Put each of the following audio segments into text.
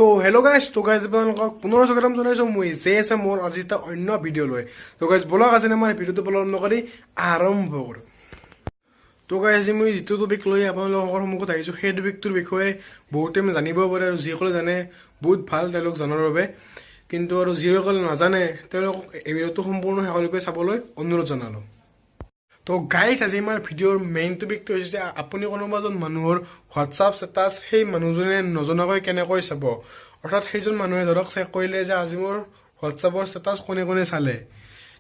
তো hello' guys, তো guys, আপোনালোকক পুনৰ স্বাগতম জনাইছোঁ মই জে এছ মোৰ আজি এটা অন্য ভিডিঅ' লৈ। তো গাইজ, বলক, আজি আমাৰ ভিডিঅ'টো পলম নকৰি আৰম্ভ কৰোঁ। তো গাইজ, আজি মই যিটো টপিক লৈ আপোনালোকৰ সন্মুখত আহিছোঁ, সেই টপিকটোৰ বিষয়ে বহুতে জানিব পাৰে আৰু যিসকলে জানে বহুত ভাল তেওঁলোক জনাৰ বাবে। কিন্তু আৰু যিসকলে নাজানে, তেওঁলোকক এই ভিডিঅ'টো সম্পূৰ্ণ শেষলৈকে চাবলৈ অনুৰোধ জনালোঁ। তো গাইজ, আজি আমাৰ ভিডিঅ'ৰ মেইন টপিকটো হৈছে যে আপুনি কোনোবা এজন মানুহৰ হোৱাটছআপ ষ্টেটাছ সেই মানুহজনে নজনাকৈ কেনেকৈ চাব। অৰ্থাৎ সেইজন মানুহে ধৰক চেক কৰিলে যে আজি মোৰ হোৱাটছআপৰ ষ্টেটাছ কোনে কোনে চালে।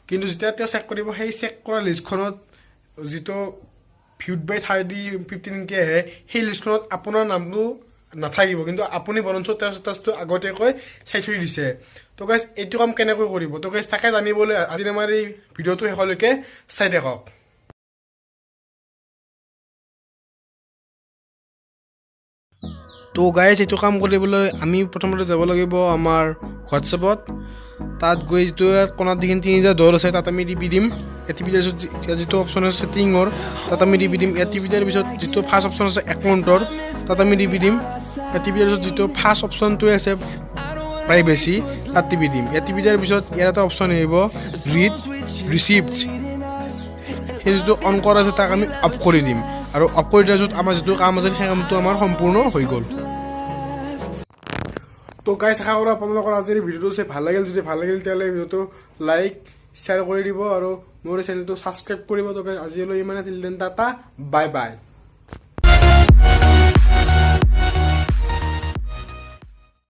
কিন্তু যেতিয়া তেওঁ চেক কৰিব, সেই চেক কৰা লিষ্টখনত যিটো ভিউড বাই 30 15কে আহে, সেই লিষ্টখনত আপোনাৰ নামটো নাথাকিব। কিন্তু আপুনি বৰঞ্চ তেওঁৰ ষ্টেটাছটো আগতীয়াকৈ চাই থৈ দিছে। তো গাইজ, এইটো কাম কেনেকৈ কৰিব? তো গাইজ, তাকে জানিবলৈ আজি আমাৰ এই ভিডিঅ'টো শেষলৈকে চাই থাকক। তো গাইজ, এইটো কাম কৰিবলৈ আমি প্ৰথমতে যাব লাগিব আমাৰ হোৱাটছএপত। তাত গৈ যিটো ইয়াত কোণাত যিখিনি তিনিটা ডট আছে, তাত আমি টিপি দিম। ইয়াত টিপি দিয়াৰ পিছত ইয়াত যিটো অপশ্যন আছে ছেটিঙৰ, তাত আমি টিপি দিম। ইয়াত টিপি দিয়াৰ পিছত যিটো ফাৰ্ষ্ট অপশ্যন আছে একাউণ্টৰ, তাত আমি টিপি দিম। ইয়াত টিপি দিয়াৰ পিছত যিটো ফাৰ্ষ্ট অপশ্যনটোৱে আছে প্ৰাইভেচি, তাত টিপি দিম। ইয়াত টিপি দিয়াৰ পিছত ইয়াৰ এটা অপশ্যন আহিব ৰিড ৰিচিপ্ট। সেই যিটো অন কৰা আছে, তাক আমি অফ কৰি দিম। আৰু অফ কৰি দিয়াৰ পিছত আমাৰ যিটো কাম আছে, সেই কামটো আমাৰ সম্পূৰ্ণ হৈ গ'ল। তো গাইজ, আশা কৰোঁ আপোনালোকৰ আজিৰ ভিডিঅ'টো চাই ভাল লাগিল। যদি ভাল লাগিল, তেতিয়াহ'লে ভিডিঅ'টো লাইক, শ্বেয়াৰ কৰি দিব আৰু মোৰ চেনেলটো ছাবস্ক্ৰাইব কৰিব। তো গাইজ, আজিলৈ ইমানে। Till then, tata, bye bye.